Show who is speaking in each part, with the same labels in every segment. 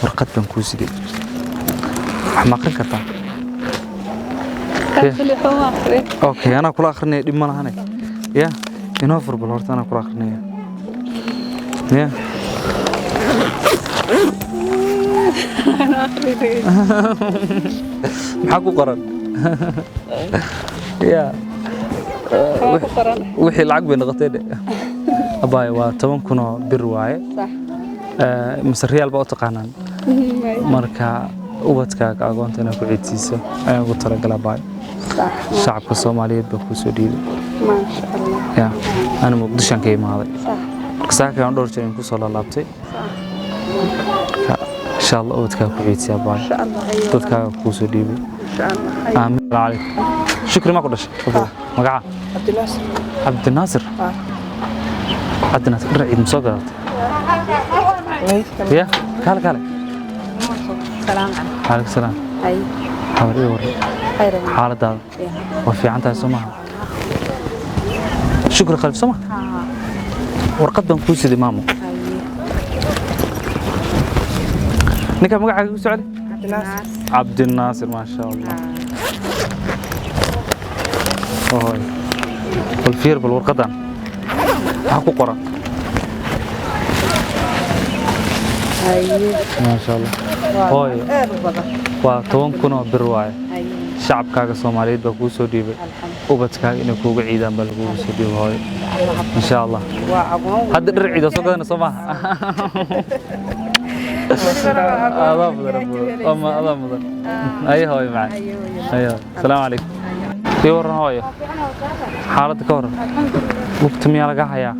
Speaker 1: Warqad baan kuu siday. Wax ma akhrin kartaa? Okay, anaa kula akhrinaya, dhib ma lahane. Ya, inoo fur bal horta, anaa kula akhrinaya. Ya. Maxaa ku qoran? Ya. Wixii lacag bay noqotay dhe. Abaayo, waa 10,000 oo bir waaye. Mise riyaal baa u taqaanaan? Marka ubadkaaga agoonta inaad ku ciidsiiso ayaan ugu talagalaa, abaayo. Shacabka Soomaaliyeed baa kuu soo dhiibay. Ya, ana Muqdishoan ka imaaday. Marka saaka aan dhowr jeer ku soo laalaabtay. Marka insha Allah ubadkaaga ku ciidsiya, abaayo. Dadkaaga kuu soo dhiibay. Aamin calaykum. Shukri ma ku dhashay? Magaca?
Speaker 2: Cabdinaasir.
Speaker 1: Cabdinaasir. Cabdinaasir, dhar ciid ma soo gadatay? Ya, kaale kaale. Calaykum salaam. Habar, ii warran. Xaaladaada waa fiican tahay, soo maaha? Shukri Khalif, soo maha? Warqad baan kuu siday, maamo. Ninka magacaaga ku socday? Cabdinaasir, maasha Allah. Hooy, bal fiir, bal warqadan maxaa ku qoran? Maasha Allah, hooyo, waa 10,000 oo bir waaye. Shacabkaaga Soomaaliyeed baa kuu soo dhiibay. Ubadkaaga inay kuuga ciidaan baa lagugu soo dhiibay, hooyo. Insha Allah hadda dhar ciida soo gadana, soo maaha? Adaa mudan, ama adaa mudan. Ayo hooyo macaan, ayo. Asalaamu calaykum. Ii warran, hooyo, xaaladda ka warran? Lugta miyaa laga hayaa?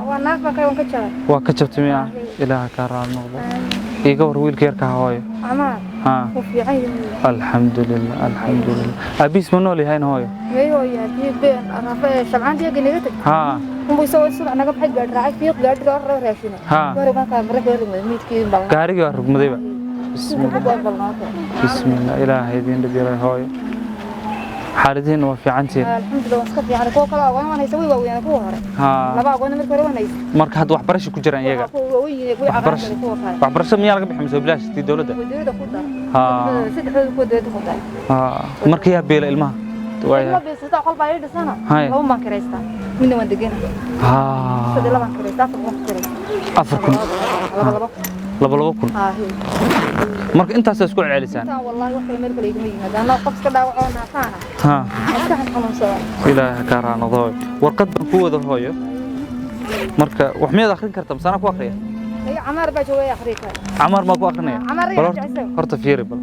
Speaker 2: Waa naaf baa kale, waan ka jabay.
Speaker 1: Waa ka jabtay miyaa? Ilaaha kaa raali noqdo. Iiga war wiilka yarka ah, hooyo.
Speaker 2: Camaar.
Speaker 1: Haa.
Speaker 2: Wuu fiican yahay.
Speaker 1: Alxamdulilah, alxamdulilah. Aabihiis ma nool yahayna, hooyo?
Speaker 2: Meeyhooya biyo been rafa shabcaanta iyaga naga tag. Unbu isagoo subax naga baxay, gaadhi raacay, fiiq gaadhi loo raashina. Gaari markaa mare gaari miidkii balna.
Speaker 1: Gaarigii waa rugmadayba. Bismillah, bismillah. Ilaaha idiin dhib yaray, hooyo. Xaaladihiina waa fiicantihiin?
Speaker 2: Alxamdulilah, waan iska fiican. Kuwa kale agoon waan haysa, way waaweynaa kuwa hore. Laba agoon markii hore waan haysa.
Speaker 1: Marka hadda waxbarasho ku jiraan iyaga?
Speaker 2: Kuwa waaweyn yihiin, kuwa
Speaker 1: Waxbarasho.
Speaker 2: aqaan kuwa kale.
Speaker 1: Waxbarasho miyaa laga bixi mise bilaash tii dowladda?
Speaker 2: Kuwa dowladda ku dar.
Speaker 1: Haa.
Speaker 2: Saddexdooda kuwa dowladda ku dar.
Speaker 1: Haa, marka yaa beela ilmaha?
Speaker 2: Ilma
Speaker 1: Waayahay.
Speaker 2: biisata, qol baa ii dhisana.
Speaker 1: Haya.
Speaker 2: Laba baan kiraystaa, midna waan degana. Saddex labaan kiraystaa, 4,000 ku kiraystaa.
Speaker 1: 4,000?
Speaker 2: Laba laba.
Speaker 1: Laba laba kun?
Speaker 2: Haa.
Speaker 1: Marka intaasaa isku celcelisaan?
Speaker 2: Intaan wallaahi wax kale meel kale igama yimaado. Anaa qof iska dhaawacoo naafaana. Maskaxan xanuunsada.
Speaker 1: Ilaaha kaa raali noqdo, hooyo. Warqad baan ku wada, hooyo. Marka wax miyaad akhrin kartaa mise anaa ku akhriya?
Speaker 2: Ay, Camaar baa joogay, akhri kara.
Speaker 1: Camaar maa ku akhrinaya?
Speaker 2: Camaar
Speaker 1: Bal
Speaker 2: ayaa
Speaker 1: horta
Speaker 2: jecel.
Speaker 1: Horta fiiri bal.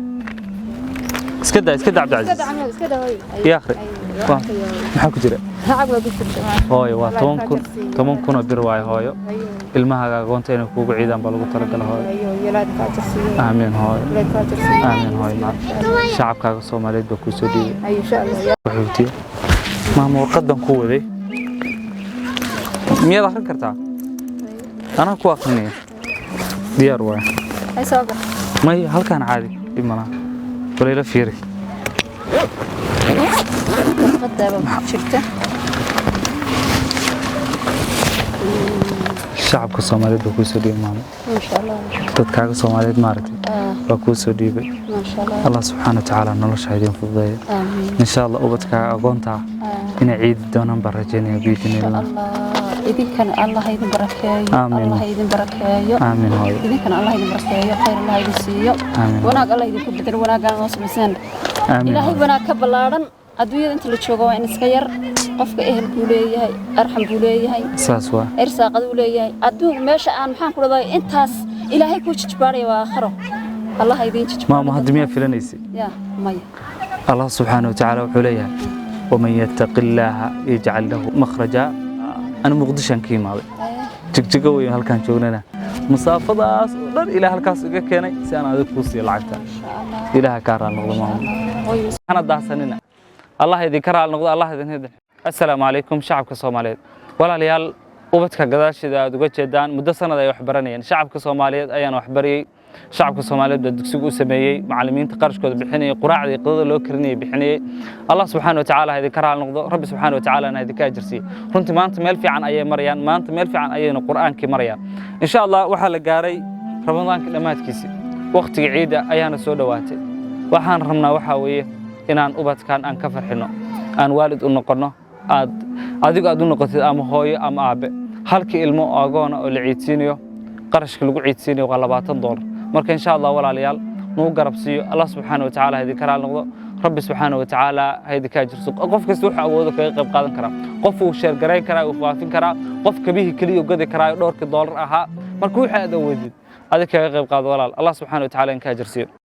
Speaker 1: Iska daa, iska daa.
Speaker 2: Iska
Speaker 1: Cabdicasiis.
Speaker 2: daa, Camaar, iska daa, hooyo.
Speaker 1: Ii akhri. Maxaa ku jira?
Speaker 2: Lacag baa ku jirta.
Speaker 1: Hooyo, waa
Speaker 2: Allah
Speaker 1: 10
Speaker 2: kaa
Speaker 1: kun,
Speaker 2: jarsiiyo.
Speaker 1: 10,000 oo bir waaye, hooyo.
Speaker 2: Ayo.
Speaker 1: Ilmahaaga agoonta inay kuugu ciidaan baa lagu talagala, hooyo.
Speaker 2: Ayo, yalaad kaa jarsiiyo.
Speaker 1: Aamiin, hooyo.
Speaker 2: Yalaad kaa jarsiiyo.
Speaker 1: Aamiin, hooyo macaan. Shacabkaaga Soomaaliyeed baa kuu soo dhiibay.
Speaker 2: Ayo, insha Allah.
Speaker 1: Qaxootiya. Maama, warqad baan ku waday. Miyaad akhrin kartaa? Anaa ku akhrinaya. Diyaar waaye.
Speaker 2: Ay, soo gal.
Speaker 1: May, halkaan caadi, dhib malaha. Bal ila fiiri.
Speaker 3: Warqadaaba ku jirta.
Speaker 1: Shacabka Soomaaliyeed baa kuu soo dhiibay, maama.
Speaker 3: Maasha Allah.
Speaker 1: Dadkaaga Soomaaliyeed maaragtay baa kuu soo dhiibay.
Speaker 3: Maasha Allah.
Speaker 1: Allah subxaana wa tacaala nolosha ha idiin fududeeyo.
Speaker 3: Aamiin.
Speaker 1: Insha Allah ubadkaaga agoonta inay ciidi doonaan baan rajaynaya biidnillah.
Speaker 3: Allah, idinkana Allah ha idin barakeeyo.
Speaker 1: Aamiin.
Speaker 3: Allah ha idin barakeeyo.
Speaker 1: Aamiin, hooyo.
Speaker 3: Idinkana Allah idin barakeeyo, khayr Allah idin siiyo.
Speaker 1: Aamiin.
Speaker 3: Wanaag Allah idinku bedelo, wanaagana noo samayseen.
Speaker 1: Aamiin.
Speaker 3: Ilaahay
Speaker 1: Hooyo.
Speaker 3: wanaag ka ballaaran. Adduunyada inta la joogo waa in iska yar. Qofka ehel buu leeyahay, arxam buu leeyahay,
Speaker 1: Saas waa.
Speaker 3: irsaaqad uu leeyahay. Adduun meesha aan maxaan ku dhaday, intaas Ilaahay kuu jijbaaraya waa aakhiro. Allah ha idiin jijbaaro.
Speaker 1: Maama, hadda miyaa filanaysay?
Speaker 3: Ya, maya.
Speaker 1: Allah subxaana wa tacaala wuxuu leeyahay: waman yattaqi illaaha yajcal lahu makhraja. Ana Muqdishaan ka imaaday, Jigjigo weyn halkaan joognana, masaafadaas oo dhan ilaa halkaas iga keenay si aan adiga kuu siiyo lacagta. Ilaaha kaa raali noqdo, maama. Hana daasanina. Allah idinka raali noqdo, Allah idin hidin. Assalaamu calaykum, shacabka Soomaaliyeed. Walaalayaal, ubadka gadaasheeda aad uga jeedaan muddo sanad ay wax baranayeen. Shacabka Soomaaliyeed ayaan wax barayay. Shacabka Soomaaliyeed baa dugsiga u sameeyey, macallimiinta qarashkooda bixinayay, quraacda iyo qadada loo karinayay bixinayay. Allah subxaana wa tacaala ha idinka raali noqdo, Rabbi subxaana wa tacaala ha idinka ajarsiiyo. Runtii maanta meel fiican ayay marayaan, maanta meel fiican ayayna Qur'aankii marayaan. Insha Allah waxaa la gaaray Ramadaanka dhammaadkiisii. Wakhtiga ciidda ayaana soo dhowaatay. Waxaan rabnaa waxaa weeye inaan ubadkan aan ka farxino, aan waalid u noqonno, aad adigu aad u noqotid ama hooyo ama aabe. Halkii ilmo oo agoona oo la ciidsiinayo, qarashka lagu ciidsiinayo waa $20. Marka insha Allah, walaalayaal, nagu garab siiyo. Allah subxaana watacaala ha idinka raali noqdo. Rabbi subxaana watacaala ha idinka ajirso. Qof kasta wuxuu awoodo kaga qayb qaadan karaa. Qof uu share garayn karaa, uu faafin karaa, qof kabihii keliya u gadi karaa dhowrkii doolar ahaa. Marka wixii aad awoodid adig kaga qayb qaado, walaal. Allah subxaana watacaala idinka ajirsiiyo.